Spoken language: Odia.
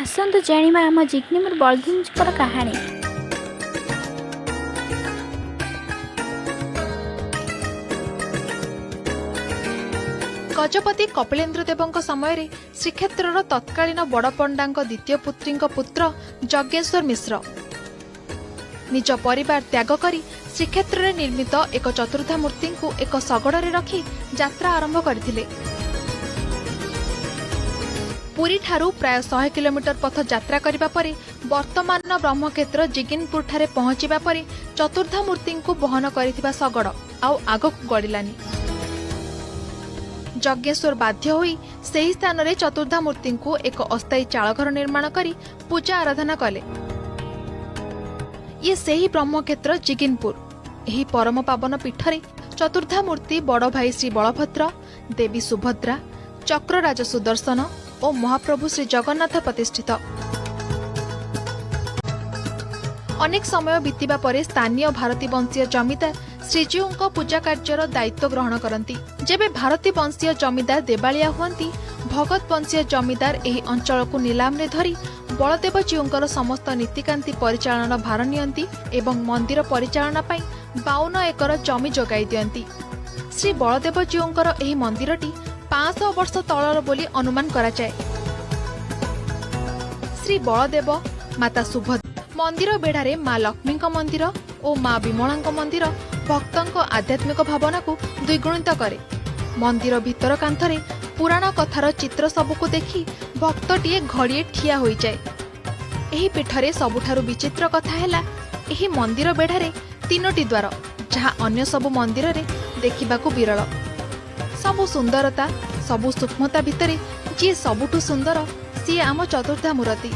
ଆସନ୍ତୁ ଜାଣିବା ଆମ ଜିଗ୍ନେପୁର ବଳଦେବଜୀଙ୍କର କାହାଣୀ। ଗଜପତି କପିଳେନ୍ଦ୍ର ଦେବଙ୍କ ସମୟରେ ଶ୍ରୀକ୍ଷେତ୍ରର ତତ୍କାଳୀନ ବଡ଼ପଣ୍ଡାଙ୍କ ଦ୍ୱିତୀୟ ପୁତ୍ରୀଙ୍କ ପୁତ୍ର ଯଜ୍ଞେଶ୍ୱର ମିଶ୍ର ନିଜ ପରିବାର ତ୍ୟାଗ କରି ଶ୍ରୀକ୍ଷେତ୍ରରେ ନିର୍ମିତ ଏକ ଚତୁର୍ଦ୍ଧା ମୂର୍ତ୍ତିଙ୍କୁ ଏକ ଶଗଡ଼ରେ ରଖି ଯାତ୍ରା ଆରମ୍ଭ କରିଥିଲେ। ପୁରୀଠାରୁ ପ୍ରାୟ 100 କିଲୋମିଟର ପଥ ଯାତ୍ରା କରିବା ପରେ ବର୍ତ୍ତମାନର ବ୍ରହ୍ମକ୍ଷେତ୍ର ଜିଗିନପୁରଠାରେ ପହଞ୍ଚିବା ପରେ ଚତୁର୍ଦ୍ଧା ମୂର୍ତ୍ତିଙ୍କୁ ବହନ କରିଥିବା ଶଗଡ଼ ଆଉ ଆଗକୁ ଗଡ଼ିଲାନି। ଯଜ୍ଞେଶ୍ୱର ବାଧ୍ୟ ହୋଇ ସେହି ସ୍ଥାନରେ ଚତୁର୍ଦ୍ଧା ମୂର୍ତ୍ତିଙ୍କୁ ଏକ ଅସ୍ଥାୟୀ ଚାଳଘର ନିର୍ମାଣ କରି ପୂଜା ଆରାଧନା କଲେ। ଇଏ ସେହି ବ୍ରହ୍ମକ୍ଷେତ୍ର ଜିଗିନପୁର। ଏହି ପରମ ପାବନ ପୀଠରେ ଚତୁର୍ଦ୍ଧା ମୂର୍ତ୍ତି ବଡ଼ ଭାଇ ଶ୍ରୀ ବଳଭଦ୍ର, ଦେବୀ ସୁଭଦ୍ରା, ଚକ୍ରରାଜ ସୁଦର୍ଶନ ଓ ମହାପ୍ରଭୁ ଶ୍ରୀ ଜଗନ୍ନାଥ ପ୍ରତିଷ୍ଠିତ। ଅନେକ ସମୟ ବିତିବା ପରେ ସ୍ଥାନୀୟ ଭାରତୀ ବଂଶୀୟ ଜମିଦାର ଶ୍ରୀଜୀଉଙ୍କ ପୂଜା କାର୍ଯ୍ୟର ଦାୟିତ୍ୱ ଗ୍ରହଣ କରନ୍ତି। ଯେବେ ଭାରତୀ ବଂଶୀୟ ଜମିଦାର ଦେବାଳିଆ ହୁଅନ୍ତି, ଭଗତ ବଂଶୀୟ ଜମିଦାର ଏହି ଅଞ୍ଚଳକୁ ନିଲାମରେ ଧରି ବଳଦେବଜୀଉଙ୍କର ସମସ୍ତ ନୀତିକାନ୍ତି ପରିଚାଳନାର ଭାର ନିଅନ୍ତି ଏବଂ ମନ୍ଦିର ପରିଚାଳନା ପାଇଁ 52 ଏକର ଜମି ଯୋଗାଇ ଦିଅନ୍ତି। ଶ୍ରୀ ବଳଦେବଜୀଉଙ୍କର ଏହି ମନ୍ଦିରଟି 500 ବର୍ଷ ତଳର ବୋଲି ଅନୁମାନ କରାଯାଏ। ଶ୍ରୀ ବଳଦେବ, ମାତା ସୁଭଦ୍ରା ମନ୍ଦିର ବେଢ଼ାରେ ମା ଲକ୍ଷ୍ମୀଙ୍କ ମନ୍ଦିର ଓ ମା ବିମଳାଙ୍କ ମନ୍ଦିର ଭକ୍ତଙ୍କ ଆଧ୍ୟାତ୍ମିକ ଭାବନାକୁ ଦ୍ୱିଗୁଣିତ କରେ। ମନ୍ଦିର ଭିତର କାନ୍ଥରେ ପୁରାଣ କଥାର ଚିତ୍ର ସବୁକୁ ଦେଖି ଭକ୍ତଟିଏ ଘଡ଼ିଏ ଠିଆ ହୋଇଯାଏ। ଏହି ପୀଠରେ ସବୁଠାରୁ ବିଚିତ୍ର କଥା ହେଲା, ଏହି ମନ୍ଦିର ବେଢ଼ାରେ ତିନୋଟି ଦ୍ୱାର, ଯାହା ଅନ୍ୟ ସବୁ ମନ୍ଦିରରେ ଦେଖିବାକୁ ବିରଳ। ସବୁ ସୁନ୍ଦରତା, ସବୁ ସୂକ୍ଷ୍ମତା ଭିତରେ ଯିଏ ସବୁଠୁ ସୁନ୍ଦର, ସିଏ ଆମ ଚତୁର୍ଦ୍ଧା ମୂରତି।